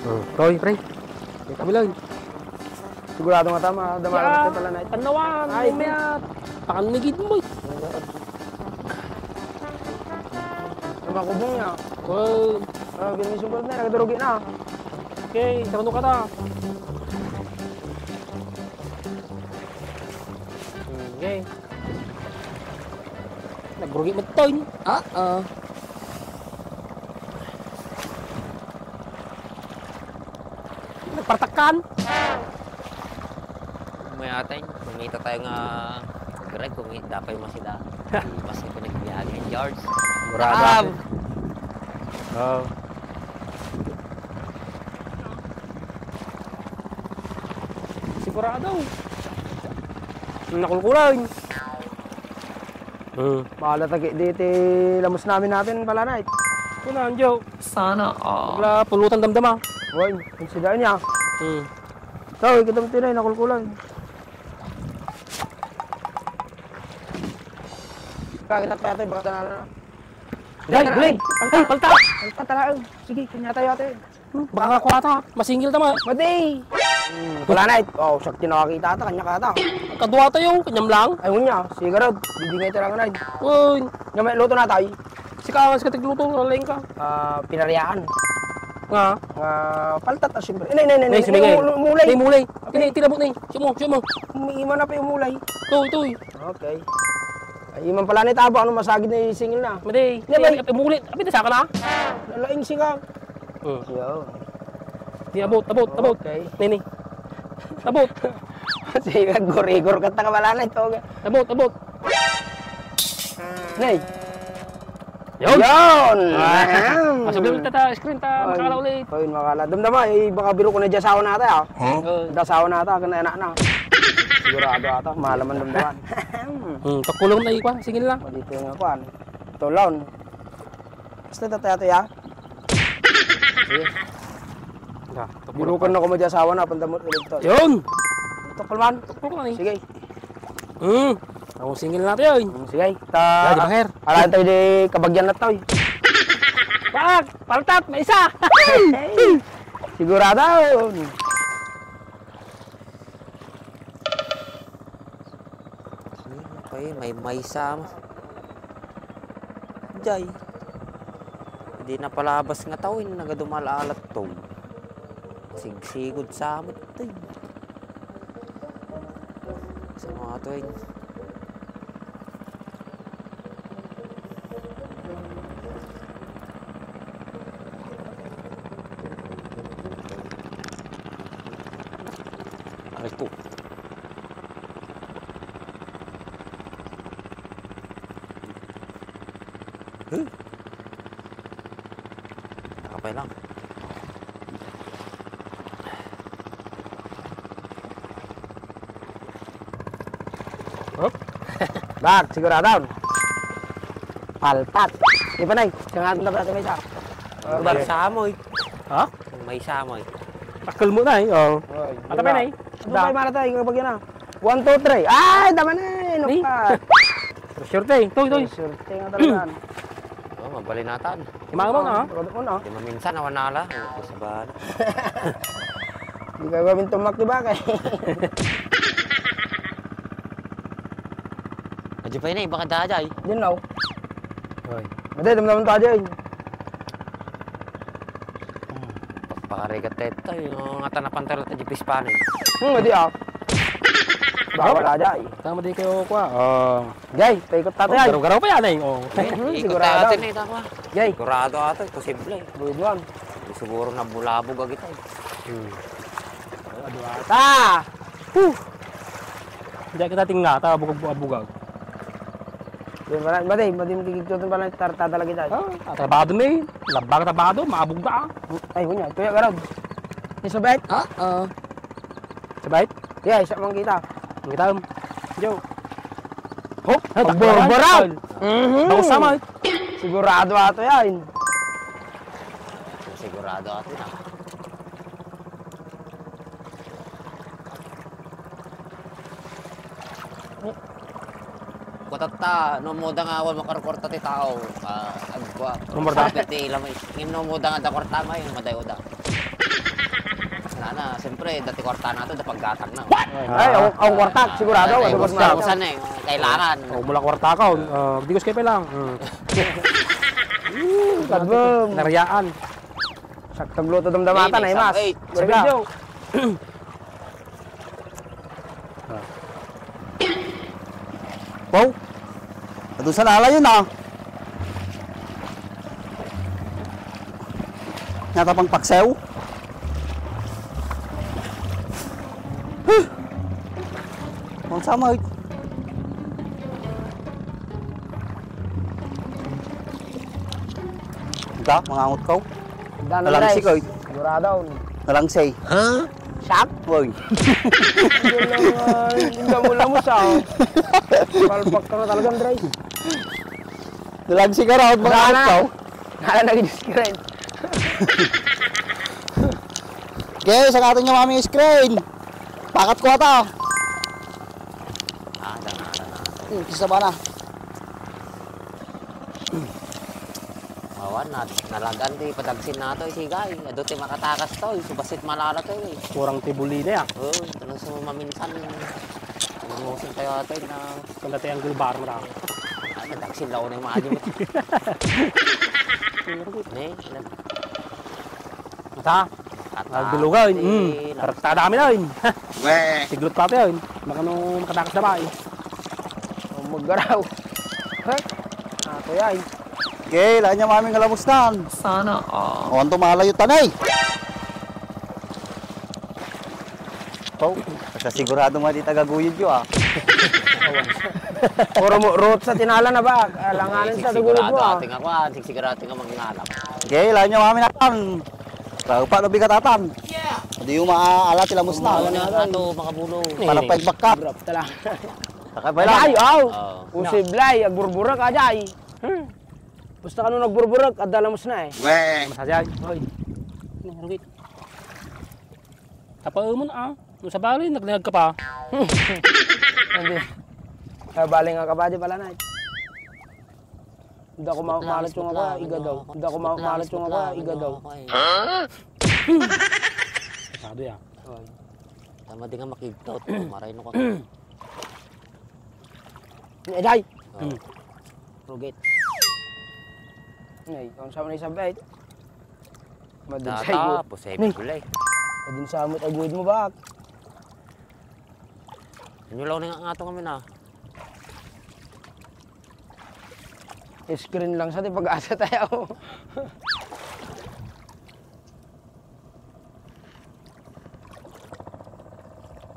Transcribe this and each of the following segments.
Toy, pre. May kami lang. Sigurado nga tama. Damalang ka pala na ito. Panawan, mamaya. Pakanigid mo. Naman kubong niya. Well, Ganun yung sumbal na. Nagdarugi na. okay, sarado ka na. Okay. Nagrugi mo Toy. Nagpartakan. May atin, kumita tayo nga Greg, kumita pa yung masila. Mas ito nagbiyahe ng George. Murado. Oh. Sigurado. Nakulkulan. Bahala tagi dito. Lamos natin pala na ito. Ito na, Joe. Sana Wala, pulutan damdama. Uy, konsidaan niya. So, kita mo tinay. Nakulkulan. Kakita pa ito. Baka tanala na. Ay, Blake! Ay, palta! Alta talaan. Sige, kanya tayo ate. Baka nakuha ta. Masingil tama. Mati! Wala na ito. Oh, sakti nakakita ata. Kanya ka ata. Kadwa tayo, kanyam lang. Ayun niya. Sigurad. Bibingay tayo lang na ito. Uy, Nga may luto na tayo. si Kawas ka tigluto, nalaing ka. Pinariyaan. Nga. Paltat na siyempre. Nay, sumigay. Mulay. Nay, mulay. Kini, tinabot na Sumo. Umiiman na pa yung mulay. Toy. Okay. Ay, iman pala ni Tabo. Ano masagid na yung singil na. Maday. Yan ba? Mulit. Apit sa ka na. Nalaing singang. Yo. Di abot. Okay. Nini. Abot. Sige, gorigor ka ta wala na ito. Abot. Nay. Yun. Masabay Yun! ulit ta screen ta makala ulit. Ayun, makala. Damdama, baka biro ko na dyan sawa natin, ah. Dasawa natin, kaya na na. Sigurado ata, mahalaman damdaman. Takulong na ikwa, sige lang. Dito yung akuan. Tulaw. Basta tatay ya. Sige. Birukan na ko mo dyan sawa na, pandamot ulit to. Yun. Tukol man. Takulong na Sige. Ako singil natin yun. Sige. Ya, di baher. Alam tayo di kabagyan na tayo. Wag, paltat, may isa. Sigurado. Okay, may sama. Jay. Hindi na palabas nga tawin, nagadumalalat to. Sigsigod sa amot to. Sa mga tawin. Aray ko. Nakapay lang. Bak, sigurado. Paltat. Di pa nay. Sangat na natin may isa. May samoy. Ha? May samoy. Takal mo na eh. Oh. Ata pa na eh. Ano pa yung mana tayo? Kabagyan na. 1, 2, 3. Ay, tama na eh. Nukat. Sure tayo. Toy. Surte nga talagaan. Oh, mabalinatan. Imaga mo na ha? Di maminsan nawanala. Ito sa bahan. Hindi ka gawin tumak, di ba? Adyo pa yun eh, baka dajay. Din now. Hoy. Mati, damdaman tayo dyan. Pagpakarigat teto, yung nga tanapan tayo sa jipis panay. Mati ah. Bawal aja eh. Tama di kayo kwa. Oh. Jay, paikot tatay ay. Garaw-garaw pa yan eh. Oh. Sigurado. Atin eh, tama. Jay, Sigurado ato, posible. buwan. Siguro na bulabog agad ay. Ta! Hindi kita tingnan. Ta bugag-bugag. Yan pala, mati magkikigtutan pala tartada lagi tayo. Trabado na eh. Labang trabado. Maabog na. Ay, hunya, tuya garod. Isabet? Sabay? Yeah, isa mang kita. Ang kita. Joe. Hop! Pagbarbaraw! Bago sama eh. Sigurado ato yan. Sigurado ato na. Kutata, numuda nga ako makarkorta ti tao. Agwa. Number da? Sapit ti ilamay. Numuda nga da korta may, madayo da. siyempre, dati kwarta na ito, dapaggatang na. Ay, ang kwartak, sigurado. Ay, Ano ba gusto eh, kailangan. Oh, mula kwarta ka. Digos kayo pa lang. Kadbom. Naryaan. Saktang luto damdamatan ay mas. Sabi Joe. Wow. Doon sa lala yun ah. Yata pang paksew. Ang sama ito. Ika, mga angot ko. Nalangsik ko. Sigurado. Nalangsay. Sak? Woy. Hindi mo lang mo sa. Palpak ka na talagang dry. Nalangsik ka raw, mga angot ko. Nala nag-screen. Okay, sa atin yung mami screen. Pakat ko ata. Isa ba na? Mawan na, nalagan di padagsin na ito, sigay. Ado ti makatakas to, subasit malala to eh. Kurang tibuli na yan. Oo, tanong sa maminsan. Tumusin tayo ito na Kung dati ang gulbar mo lang. nadagsin daw na yung maaji mo. Mata. Nagdulugan. Dami na yun. Siglot pa pa yun. Makatakas na ba eh. Maggaraw. Ato yan. Okay, lahat niya maming kalamustan. Sana all. O, ang tumalayo tanay. Oh, basta sigurado nga di tagaguyod yun ah. Puro mo root sa tinala na ba? Alanganin sa tugulog mo ah. Ating ako, sigsigurado ating ang mangingalap. Okay, lahat niya maming natan. Raupa na bigatatan. Hindi yung maaalat sila musna. Wala na ito, mga bulo. Para paigbak ka. Grab tala. Sakay lang. Ay, aw. Oo. Usiblay, agburburak ajay. Basta ka nung nagburburak, adalamos na eh. Masasyan. Hoy. Rugit. Tapos mo na ah. Nung sa bali, naglinag ka pa. Hindi. Baling nga kabady pala na. Hindi ako malat yung ako, iga daw. Hindi ako malat yung ako, iga daw. Masado yan. Tama din nga makigtot. Maray no ka. Eday! Rugit. Ay, kung saan mo na isabay. Madagsay ko. Tata, posible gulay. Madin sa amot ay guhid mo ba? Inulaw na nga ato kami na. Screen lang sa pag-asa tayo.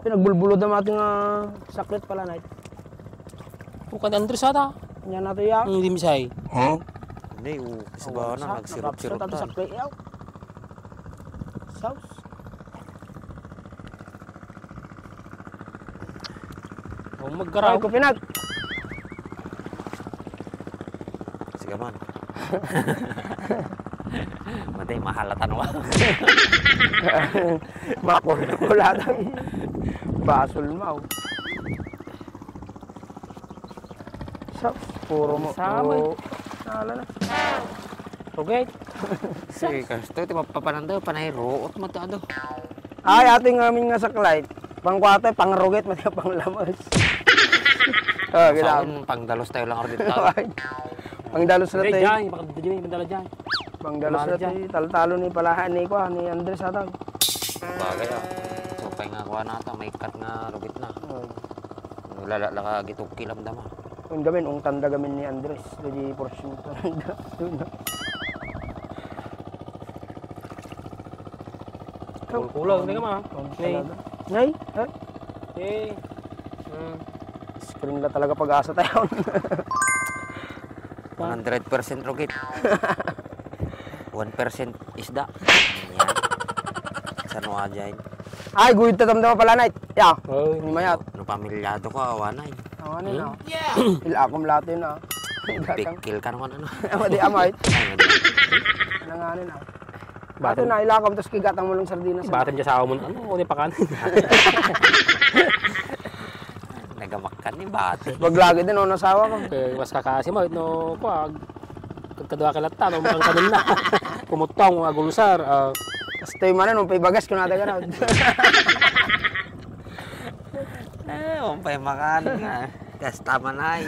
Pinagbulbulod na ating saklit pala na. Bukan Andres ata. Yan natin yan. Hindi misay. Hindi, kasi ba na, nagsirap-sirap na. na. Saklit yaw. Sauce. Huwag maggaraw. Ay, ko pinag. Sige man. Matay, mahalatan mo. Makula tayo. Basol mau. Sauce. Puro mo. Sama. Nala na. Rugit. Sige, kasto, ito mapapananda, panay root mo ito. Ay, ating amin nga saklay. Pangkwate, pangrugit, mati panglamas. Oh, Saan, pangdalos tayo lang dito. Pangdalos na Dre, tayo. dyan. Baka dyan, mandala dyan. Pangdalos na tayo. Talo-talo ni palahan ni ko, ni Andres atang. Bagay ah. So, pay nga kuha nata, may cut nga rugit na. Lala ka gitong kilam dama. Kung gamin, ung tanda gamin ni Andres. Jadi portion tanda. Kulang, hindi ka ma. Nay, ha? Eh. Screen la talaga pag-asa tayo. 100% rugit. 1% isda. Yan. Saan mo dyan? Ay, guhit na tamdama pala, Night. Ya, Oh, ni mayat. No pamilyado ko, awa na eh. Ano na? Ilakom latin na. Pikil ka naman ano. Amadi amay. Ay, madi. Nanganin na. Bato na ilakom, tapos kigatang mo lang sardinas. Batin dyan sa ako mo. Ano? Kunin pa kanin. Nagamakkan ni bati. Maglagi din, no, nasawa ko. Mas kakasi mo. No, pag. Kagkadwa kilata. No, mukhang kanin na. Pumutong, mga gulusar. Basta yung mana, nung paibagas ko nata gano'n. Umpay makan nga. Gas tama na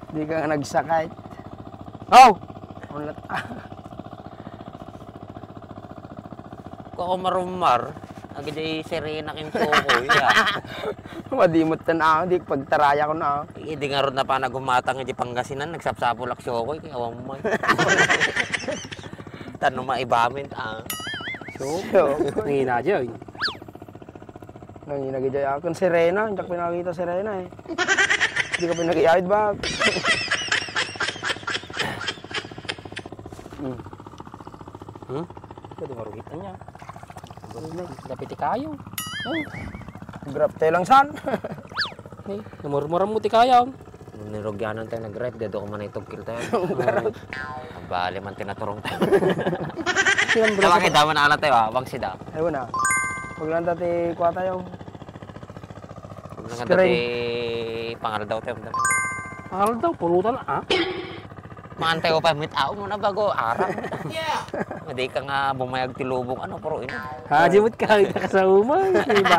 Di ka nga nagsakay. Oh! Ulat. Kung ako marumar, agad ay serena kin tukoy. Madimot na ako, di pagtaraya ko na ako. Hindi nga ron na pa nagumatang di Pangasinan, nagsapsapulak siya ko. Kaya awang mo. Tanong maibamin. So, Nangina dyan. nanginagay ako. Kung sirena, hindi ko pinakita sirena eh. Hindi ka pinakiyahid ba? Pwede marugitan niya. Dapiti kayo. Grab tayo lang san. Namurmuran mo ti kayo. Nung nirogyanan tayo nag-ride, dedo ko man itugkil tayo. Bali man tinaturong tayo. Tawag kita man alat tayo wag sida. Ewan na. Pag lang dati kuha tayo. Huwag na nga dati pangaral daw tayo. Pangalan daw, pulutan na. Maantay ko pa, mit mo na bago, araw. Hindi ka nga bumayag tilubong, ano, pero ino. Hajimot ka, ka sa umay. Iba.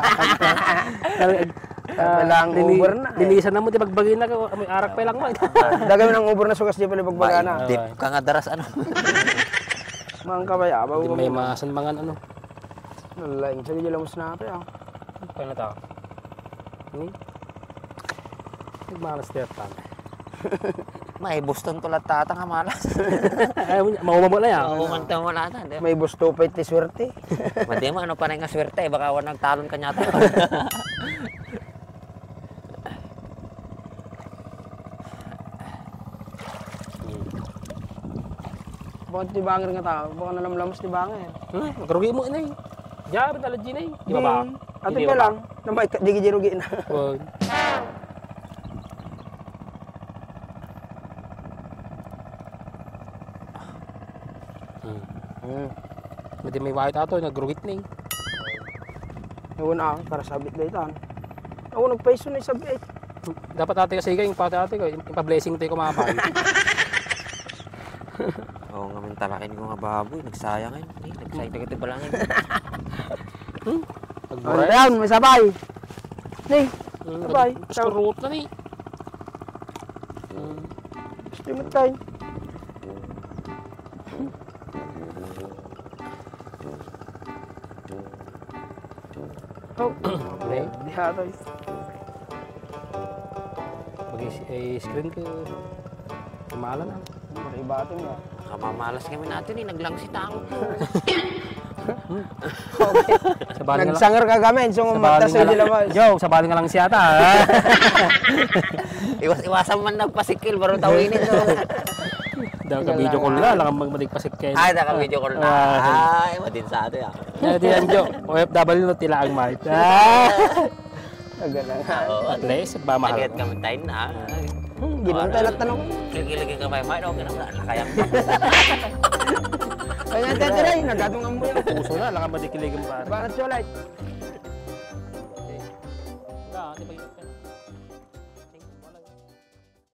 Walang Uber na. Linisan na mo, di bagbagin na ka. May arak pa lang mo. Dagami ng Uber na sukas di pala pagbaga na. Dip ka nga daras, ano. Mga kabaya, bago May masanmangan ano. Nalaing, sige dyan lang mo sinabi ah. Paano na tao? Nagmalas na yan. May Boston tulat tata nga malas. Maumamo na yan. Umanta mo na ata. May gusto pa iti swerte. Madi mo, ano pa rin nga swerte, baka wala nagtalon ka nyata. Bakit di bangir nga tao? Baka nalamlamos di bangir. Magkarugi mo ina eh. Diyan, talad dyan eh. Di ba ba? Atin ka lang. Namay, di gijirugi na. Wag. Madi may white ato, nagrugit na eh. Ewan ah, para sabit na itan. Ako nagpaiso na sabit. Dapat ate kasi yung pati ate ko, yung pa-blessing tayo kumapay. Oo nga man talakin ko nga baboy, nagsayang eh. Nagsayang tagati pa lang eh. Ano yan, may sabay. Nih, sabay. Surut na ni. Limit tayo. Oh, di hatoy. Pag-screen ko, kumala na. Maribatin mo. Kamamalas kami natin eh, naglangsi tao. Sabali nga lang. Nagsangar ka gamin, so umata sa hindi labas. Yo, sabali nga lang siya ata. Iwasan man nagpasikil, baro tawinin doon. Daw ka video call na, lang magmadigpasik kayo. Ay, naka-video call na. Ay, madin sa ato yan. Di yan, Jo. OFW no tila ang mic. Agalang ha. At least, ba mahal. Agad kami tayo na. Ginang tayo lang tanong. Lagi-lagi ka may okay na wala na kayang. Kaya tetiray, nagatungan mo yan. Puso na, lang ang madikiligin pa. Bakit yung light?